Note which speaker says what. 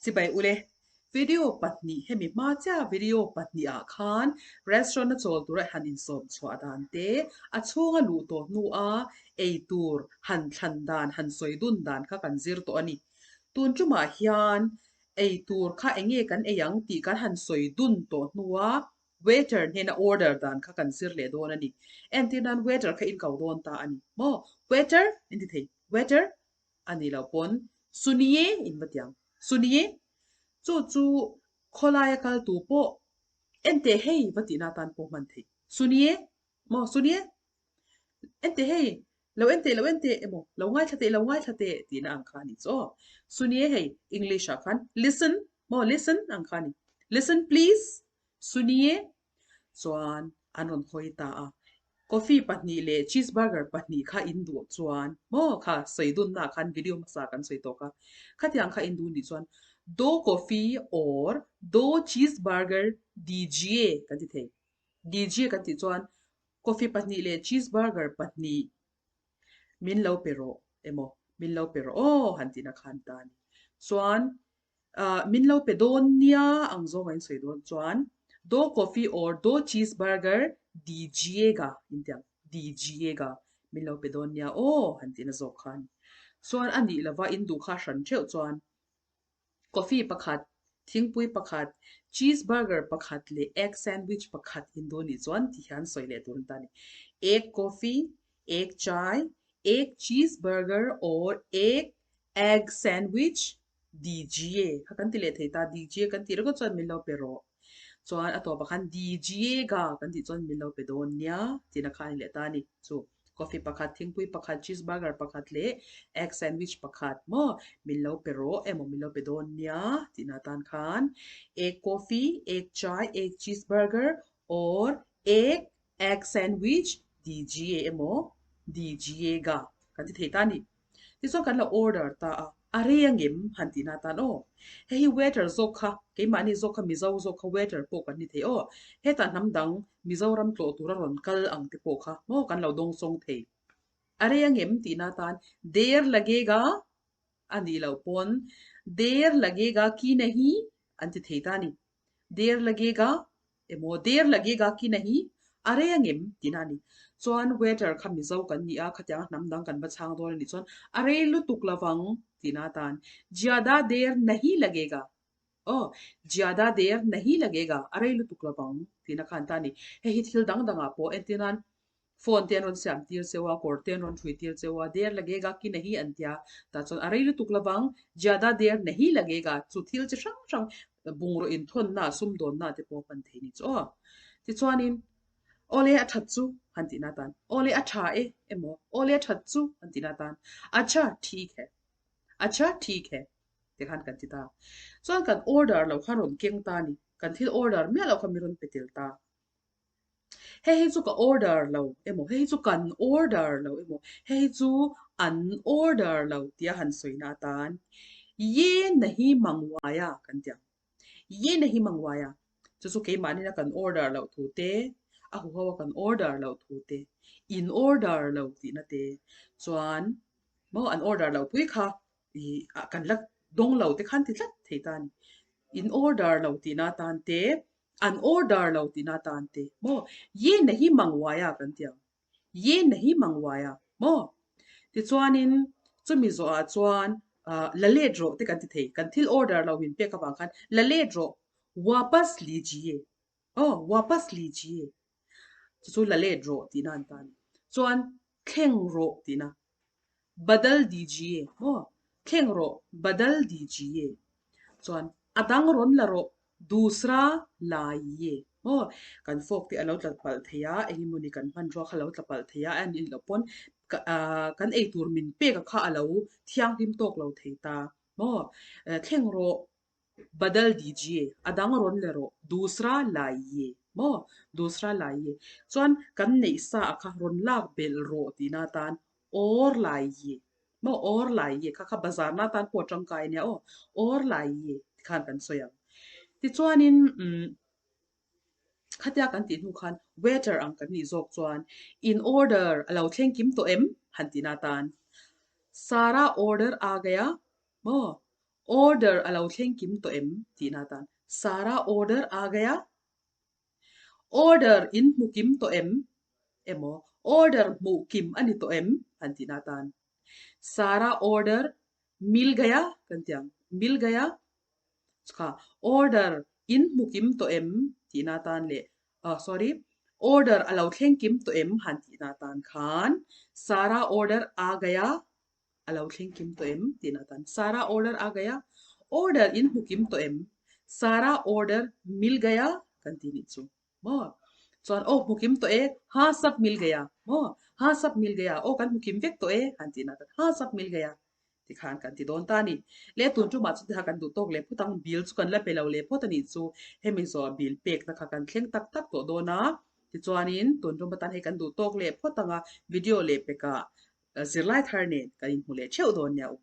Speaker 1: Chibai ule, video pahnih hemi hma chiah video pahnih ah khan restaurant a chawl tura han insawm chhuah dan te, a chhunga luh tawh hnua ei tur han thlan dan han sawi dun dan kha kan zir tawh a ni. Tun tumah hian ei tur kha enge kan ei ang tih kan han sawi dun tawh hnua waiter hnena order dan kha kan zir leh dawn a ni. Entir nan waiter kha in ko dawn ta a ni maw? Waiter in ti thei, waiter a nih loh pawn Suniye in va ti ang. Suniye chu chu khawlaia kal tu pawh en teh hei va tihna atan pawh hman theih. Suniye maw Suniye en teh hei lo en teh lo en teh emaw lo ngaithla teh lo ngaithla teh tihna ang kha a ni chu aw. Suniye hei English ah khan listen maw listen ang kha a ni. Listen please Suniye chuan an rawn hawi ta a. Coffee pahnih leh cheese burger pahnih kha in duh chuan maw kha sawi dunna ah khan video hmasa kan sawi tawk a, khatiang kha in duh nih chuan do coffee or do cheese burger dijiye kan ti thei. Dijiye kan tih chuan coffee pahnih leh cheese burger pahnih min lo pe rawh emaw min lo pe rawh aw han tihna khan ta a ni. Chuan Min lo pe dawn nia ang zawng a insawi dawn chuan Do coffee or do cheese burger dijiyega in ti ang, dijiyega min lo pe dawn nia aw han tihna zawk kha a ni. Chuan a nih lova in duh kha hran theuh chuan coffee pakhat, thingpui pakhat, cheese burger pakhat leh egg sandwich pakhat in duh nih chuan ti hian sawi leh tur an ta a ni. Egg coffee, egg chai, egg cheese burger or egg egg sandwich DJ kha kan ti leh thei ta, DJ kan tih ringawt chuan min lo pe rawh. Chuan a tawpah khan DJ ga kan tih chuan min lo pe dawn nia tihna kha a ni leh ta a ni. Chu coffee pakhat, thingpui pakhat, cheese burger pakhat leh egg sandwich pakhat maw min lo pe rawh emaw min lo pe dawn nia tihna atan khan egg coffee, egg chai, egg cheese burger or egg egg sandwich DJ emaw DJ ga kan ti thei ta a ni. Tichuan kan lo order ta a, a rei angem han tihna atan aw. Hei hi waiter zawk kha, keimahni zawk kha Mizo zawk kha waiter pawh kan ni thei aw. Hetah hnam dang Mizoram tlawh tura rawn kal ang te pawh kha maw kan lo dawngsawng thei. A rei angem tihna atan der lagega a nih loh pawn der lagega ki nahi an ti thei ta a ni. Der lagega Emaw der lagega ki nahi a rei angem tihna a ni. Chuan waiter kha Mizo kan ni a, khatianga hnam dang kan va chhang dawn a nih chuan a rei lutuk lovang tihna atan Jyada der nahi lagega aw Jyada der nahi lagega a rei lutuk lovang tihna kha an ta a ni. Hei hi thil dang dangah pawh entirnan Phone te an rawn siam tir cheu a, kawr te an rawn hrui tir cheu a, der lagega ki nahi an tia, tah chuan a rei lutuk lovang, jyada der nahi lagega chu thil chi hrang hrang bungraw inthawnna, sumdawnna te pawh hman thei ni chu aw. Tichuanin, Awle a that chu han tihna atan, Awle a tha e emaw, Awle a that chu han tihna atan, Acha theek hai, Acha theek hai ti khan kan ti ta. Chuan kan order loh kha rawn keng ta a ni, kan thil order miah loh kha mi rawn pe tel ta. Hei hi chu ka order lo emaw, hei hi chu kan order lo emaw, hei hi chu an order lo tia han sawina atan Ye nahi mangwaya kan ti ang. Ye nahi mangwaya chu chu keimahni na kan order loh thu te, a huho a kan order loh thu te, in order lo tihna te chuan maw an order loh pui kha ih kan la dawng lo te khan ti tlat thei ta a ni. In order lo tihna atan te An order lo tihna atan te maw? Ye nahi mangwaya kan ti ang. Ye nahi mangwaya maw? Tichuanin chumi zawhah chuan la let rawh te kan ti thei. Kan thil order lo min pek avang khan la let rawh. Wapas lijiye. Aw, wapas lijiye. Chu chu la let rawh tihna an ta a ni. Chuan thleng rawh tihna. Badal dijiye maw? Thleng rawh, badal dijiye. Chuan a dang rawn la rawh, dusra laiye maw? Kan fork te a lo tla palh thei a, engemawni kan hmanrua kha a lo tla palh thei a, a nih loh pawn kan eitur min pek a kha a lo thianghlim tawk lo thei ta maw? Thleng rawh, Badal dijiye, a dang rawn le rawh, dusra laiye maw? Dusra laiye chuan kan neih sa a kha rawn lak belh rawh tihna atan or laiye maw? Or laiye kha kha bazar na atan pawh a tangkai ania aw, or laiye tikhan kan sawi ang. Tichuanin umm khatia kan tih hnu khan waiter ang kan nih zawk chuan in order a lo thleng kim tawh em? han tihna atan Sara order aa gaya maw? Order a lo thleng kim tawh em? Tihna atan Sara order aa gaya? Order in hmu kim tawh em? Emaw order hmuh kim a ni tawh em? Han tihna atan Sara order mil gaya kan ti ang. Mil gaya? Chukha order in hmu kim tawh em? Tihna atan leh ah sorry order a lo thleng kim tawh em? Han tihna atan khan Sara order aa gaya? A lo thleng kim tawh em? Tihna atan Sara order aa gaya? Order in hmu kim tawh em? Sara order mil gaya? Kan ti nih chu maw? Chuan aw hmu kim tawh e, ha sab mil gaya maw? Ha sab mil gaya aw kan hmu kim vek tawh e han tihna atan ha sab mil gaya tikhan kan ti dawn ta a ni. Le tun tumah chu tikha kan duh tawk leh phawt ang, bill chu kan la pe lo leh phawt a nih chu hemi zawh bill pekna kha kan thleng tak tak tawh dawn a. Tichuanin tun tum atan hei kan duh tawk leh phawt ang a, video leh pekah zirlai thar nen kan inhmu leh theuh dawn nia u.